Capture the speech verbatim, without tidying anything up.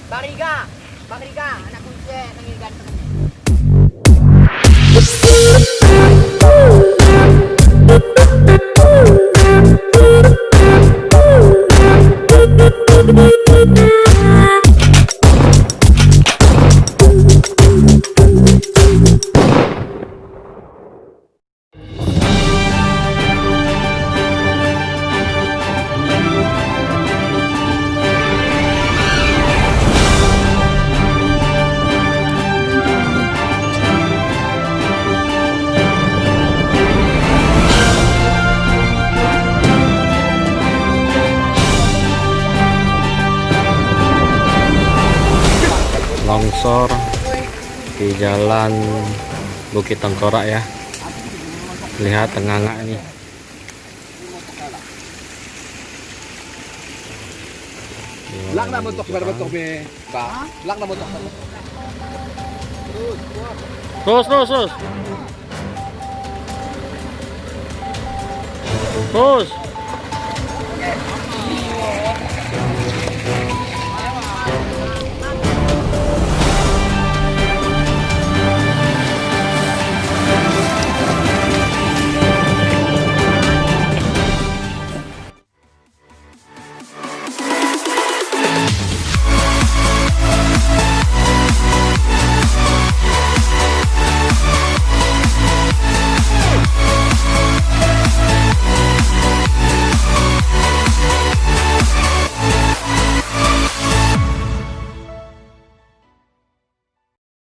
Bang Riga, Bang Riga, anak kunci nangis ganteng. Longsor di jalan Bukit Tengkorak ya. Lihat tenganga ini. Lak na meutok, pada meutok be. Ka. Lak na meutok. Terus, terus, terus. Terus.